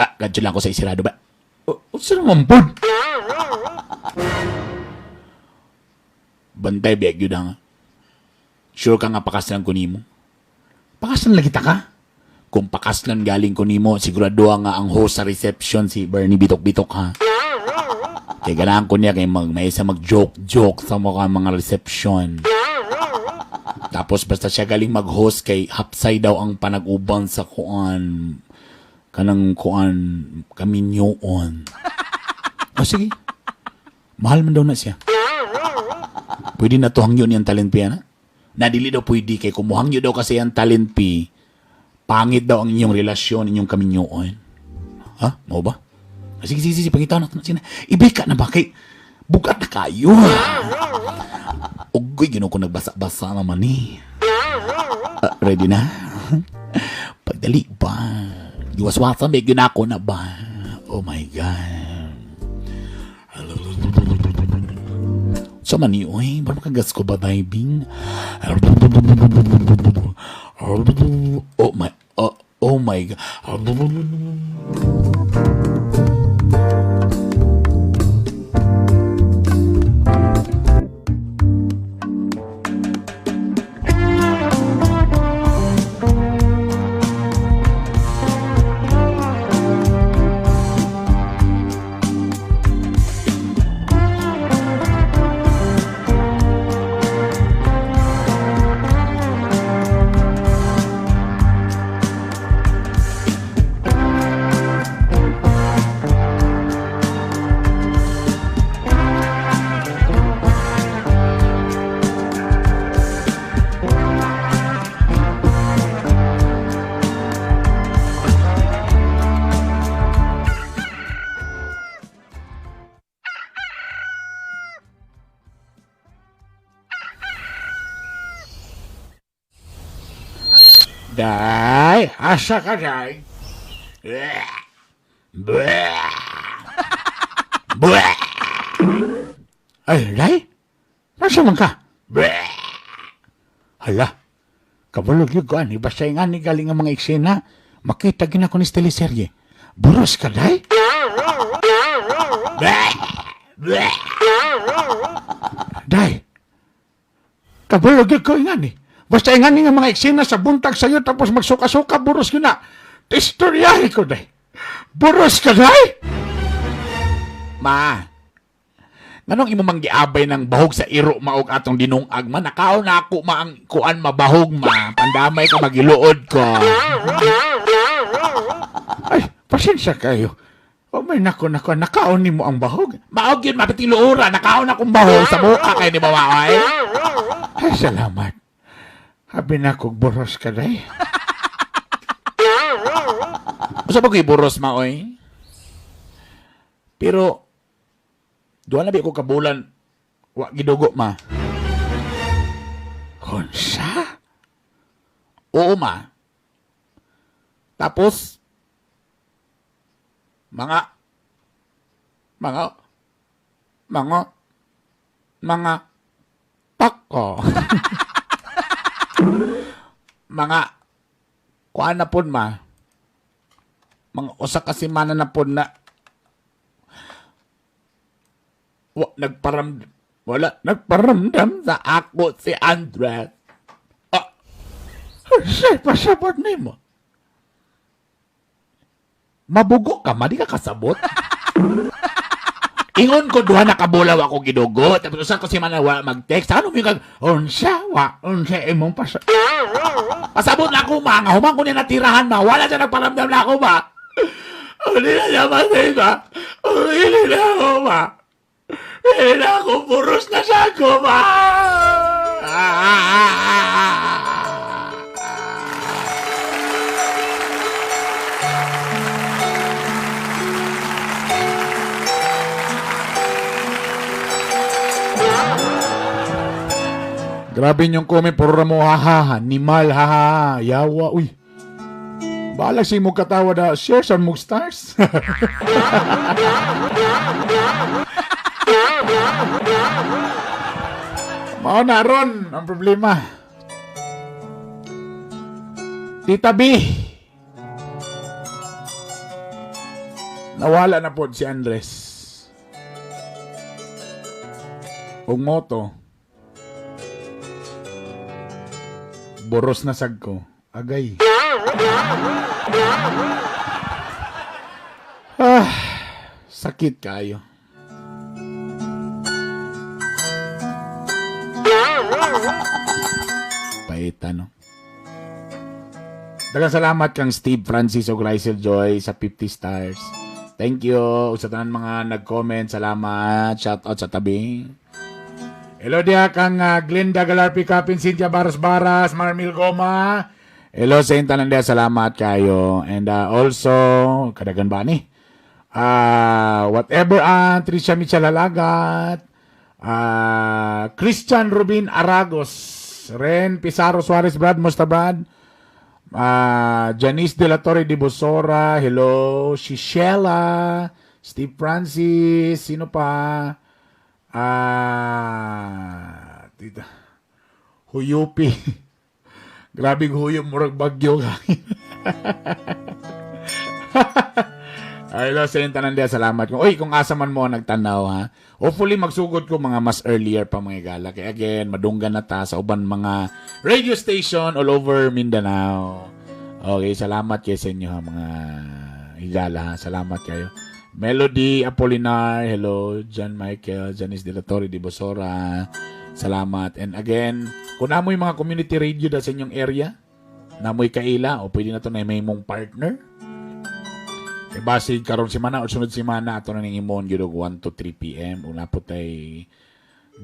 Ah, kadyo lang ako sa isirado ba? Oh, oh, sino man po? Bantay, biyag yun ang. Sure ka nga pakaslan ko nimo. Pakaslan lagi ta ka? Kung pakaslan galing ko nimo, sigurado nga ang host sa reception si Bernie Bitok-Bitok ha. Kaya ganahan ko niya kay may isa mag-joke-joke sa mga reception. Tapos basta siya galing mag-host kay hapsay daw ang panag-uban sa kuan kanang kuan kaminyoon. O sige. Mahal man daw na siya. Pwede na to hangyo niyang talent P, ana? Na dili daw pwede kay kumuhangyo daw kasi ang talent P, pangit daw ang inyong relasyon, inyong kaminyoon. Ha? Mao ba? Ah, sige, sige, sige, pangitaw na. Sige na. Ibika na ba kay bugat na kayo. Ugoy, ginoo ko nagbasa-basa naman eh. Ah, ready na? Pagdali ba? Giwaswasan, may ginako na ba? Oh my God. Sa man ni, oy, parang makagas ko ba diving? Oh my, oh, oh my God. Day, asa ka, day? Ay, day? Nasa man ka? Hala, kabulog yun ko, ani. Basta yung ani galing ang mga eksena, makita gina ko ni teleserye. Buros ka, day? Day, kabulog yun ko, yung ani. Basta yung ani nga mga eksena sa buntag sa'yo, tapos magsuka-suka, buros yun na. Istoryahe ko, day. Buros ka, day? Ma, nganong imo mang giabay ng bahog sa iro maog atong dinungag ma nakaon na ako ma ang kuan mabahog ma pandamay ka magiluod ko. Ay, pasensya kayo. O may nako nako, nakaon nimo ang bahog. Maog yun mapitiluora nakaon akong bahog sa buka kay ni bawa ay. Ay, salamat. Habi na kog buros ka, day. Usa ba ko'y buros ma oy? Pero duha na bi ko kabulan wa gidugo ma. Konsa? Oo ma. Tapos mga mga mga mga pako. Mga kuan na pud ma. Mga usa ka semana na pud na wa nagparam wala nagparamdam sa ako si Andres. Ah, Say, pasabot nimo. Mabugo ka ma, di ka kasabot. Ingon ko duha na kabulaw ako gidugo. Tapos usa ko si Manawa mag-text. Ano mo yung Unsa, wa, unsa imong pas... pasabot na ako ma, nga human ko niya natirahan ma. Wala siya nagparamdam na ako ma. Hindi na siya masay ma. Hindi na ako ma. Hindi na ako, puros na siya ako ma. Grabe yung comment, puro ra mo haha, nimal haha, yawa, uy. Balag si mo katawa da, share sa mong stars. Mao na ron ang problema. Tita B. Nawala na po si Andres. Og moto. Boros na sag ko. Agay. Ah, sakit kayo. Paita, no? Daghang salamat kang Steve Francis o Grisel Joy sa 50 stars. Thank you. Sa tanan mga nag-comment, salamat. Shout out sa tabi. Hello diha kang Glenda Galarpi Kapin, Cynthia Baras Baras, Marmil Goma. Hello sa inyong tanan diha, salamat kayo. And also, kadagan ba ni? Whatever Tricia Michelle Halagat, Christian Rubin Aragos, Ren Pizarro Suarez Brad, musta Brad? Janice De La Torre de Bosora, hello, si Sheila, Steve Francis, sino pa? Tita, Huyupi. Grabe huyop, murag bagyo. Ay, lo, sa tanan diya, salamat. Uy, kung asa man mo ang nagtanaw, ha? Hopefully, magsugod ko mga mas earlier pa mga gala. Kaya again, madunggan na ta sa uban mga radio station all over Mindanao. Okay, salamat kayo sa inyo, ha, mga higala, ha? Salamat kayo. Melody Apolinar, hello. John Michael, Janice De La Torre de Bosora, salamat. And again, kung namoy mga community radio da sa inyong area, namoy kaila, o pwede na to na may mong partner. Kay base karon semana o sunod semana ato na ning imon gyud og 1 to 3 PM una po tay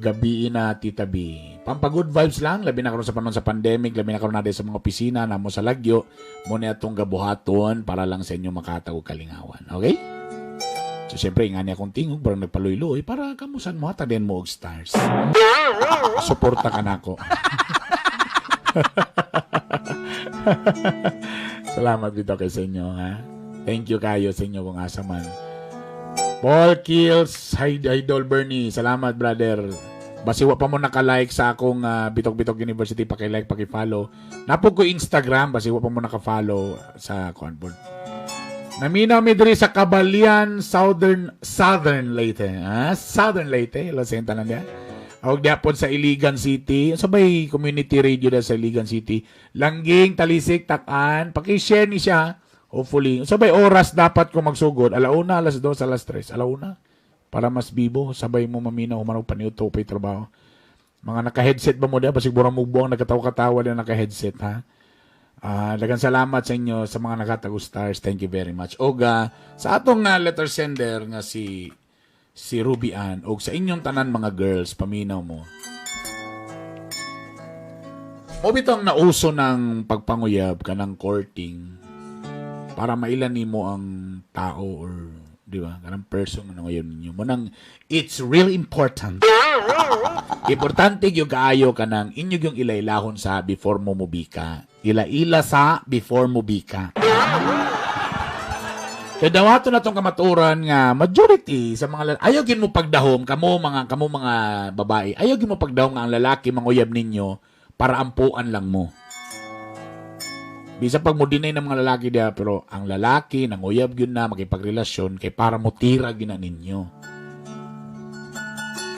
gabi na Tita B. Pampa good vibes lang, labi na karon sa panahon sa pandemic, labi na karon natin sa mga opisina namo sa lagyo, mo ni atong gabuhaton para lang sa inyo makatag og kalingawan. Okay? So siyempre ingani akong tingog para nagpaluy-luoy para kamusan mo hata din mo og stars. Suporta ka nako. Salamat dito kay sa inyo, ha. Thank you kayo sa inyo kung asa man. Paul Kills, hi, Idol Bernie. Salamat, brother. Basi wa pa mo naka-like sa akong Bitok Bitok University, paki-like, paki-follow. Napog ko Instagram, basi wa pa mo naka-follow sa kuan po. Naminaw mi diri sa Kabalian, Southern Southern Leyte. Ah, Southern Leyte. Hello sa tanan diya. Og diapon sa Iligan City. Sa bay community radio da sa Iligan City. Langging, Talisik, Takan. Paki-share ni siya. Hopefully. Sa bay oras dapat ko magsugod. Alauna, 2:00, 3:00. Alauna. Para mas bibo. Sabay mo maminaw, humanog paniuto pa'y trabaho. Mga naka-headset ba mo diya? Basig burang mugbuang nagkatawa-katawa din naka-headset, ha? Daghang salamat sa inyo sa mga nakatago stars. Thank you very much. Oga, sa atong letter sender nga si Ruby Ann, og sa inyong tanan mga girls, paminaw mo. Mo bitong nauso ng pagpanguyab kanang courting para mailan nimo ang tao or di ba kanang person nga nanguyab ninyo. Mo nang it's really important. Importante gyud kaayo kanang inyo gyung ilailahon sa before mo mubika. Ila-ila sa before mubika. Kaya dawato na tong kamaturan nga majority sa mga ayaw gin mo pagdahom kamo mga babae. Ayaw gin mo pagdahom nga ang lalaki manguyab ninyo para ampuan lang mo. Bisa pag mo dinay ng mga lalaki diya, pero ang lalaki nanguyab gyud na makipagrelasyon kay para mo tira gyud na ninyo.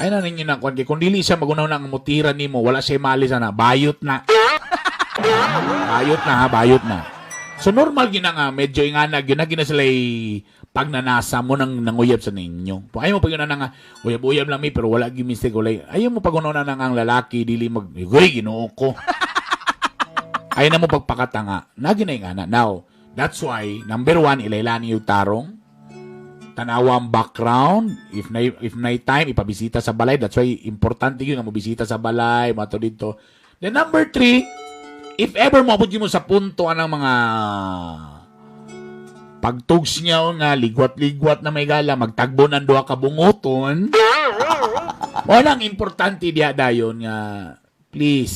Ay na ninyo na kwan kay kung dili siya magunaw na ang mutira nimo, wala siya mali sana, bayot na. Bayot na ha, bayot na. So normal gyud na nga medyo ingana gyud na gina sila pagnanasa mo nang nanguyab sa ninyo. Ayaw mo pag na nga uyab-uyab lang mi pero wala gyud mistake wala. Ayaw mo pag na nga ang lalaki dili mag uy Ginoo ko. Ayaw na mo pagpakatanga. Nagi na ingana. Now, that's why number 1 ilaylani yung tarong. Tanawa ang background. If na time ipabisita sa balay. That's why importante yun nga mobisita sa balay, mato dito. Then number 3, if ever moabot mo sa punto anang mga pagtugs niya nga ligwat-ligwat na may gala, magtagbo ng duha ka bunguton. Walang importante diya dayon nga Please.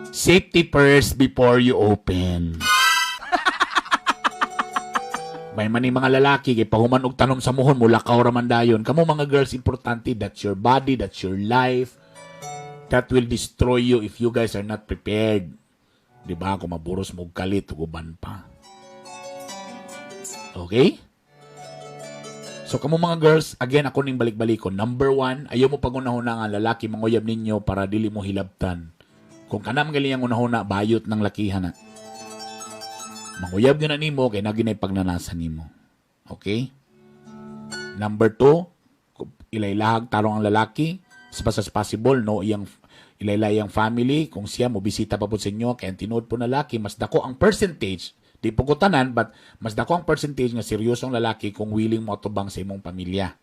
Safety first before you open. May maning mga lalaki kay pahuman og tanom sa muhon, mulakaw ra man dayon. Kamo mga girls, importante, that's your body, that's your life. That will destroy you if you guys are not prepared. Di ba? Kung maburos mo og kalit, ug uban pa. Okay? So kamo mga girls, again, ako ning balik-balikon. Number one, ayaw mo pagunahuna nga lalaki manguyab ninyo para dili mo hilabtan. Kung kanam gali ang unahuna, bayot ng lakihan na. Manguyab yun na nimo, kay nagi na'y pagnanasa nimo. Okay? Number two, ilaylahag tarong ang lalaki, as much as possible, no, iyang ilaylay ang family, kung siya mo bisita pa po sa inyo, kaya ang tinuod po na lalaki, mas dako ang percentage, di po ko tanan, but mas dako ang percentage nga seryoso ang lalaki kung willing mo atubang sa imong pamilya.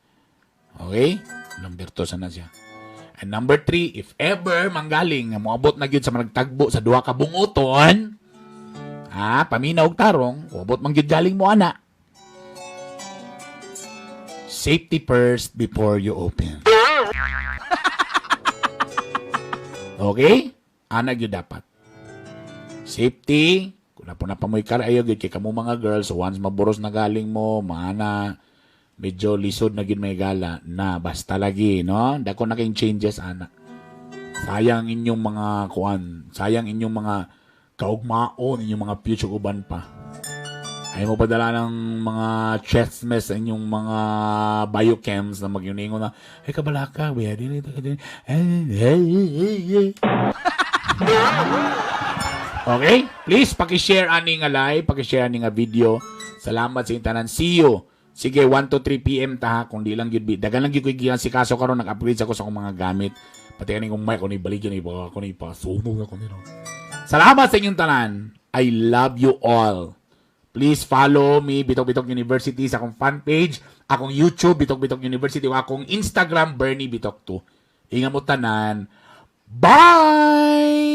Okay? Number two, sana siya. And number three, if ever manggaling nga moabot na gyud sa managtagbo sa duha ka bunguton, ha, paminaw og tarong, moabot man gyud galing mo ana. Safety first before you open. Okay? Ana gyud dapat. Safety, kung na po na pamoy kar ayo gyud kay kamo mga girls, once maburos na galing mo, maana medyo lisod na gyud may gala na basta lagi, no? Dako na kayong changes ana. Sayang inyong mga kuan, sayang inyong mga kaugmaon, inyong mga future uban pa. Ay mo padala ng mga chestmes sa inyong mga biochems na magyuningo na, "Ay, kabalaka, we dili dili." Okay? Please, paki-share ani nga live, paki-share ani nga video. Salamat sa inyong tanan. See you. Sige, 1 to 3 p.m. ta ha, kung di lang gyud bi. Dagan lang gyud ko gikan si kaso karon, nag-upgrade ako sa akong mga gamit. Pati kaning kong mic, kung ibalik yun, iba ako ni ipasunog ako nito. Salamat sa inyong tanan. I love you all. Please follow me, Bitok Bitok University, sa akong fan page, akong YouTube, Bitok Bitok University, o akong Instagram, Bernie Bitok 2. Ingat mo tanan. Bye!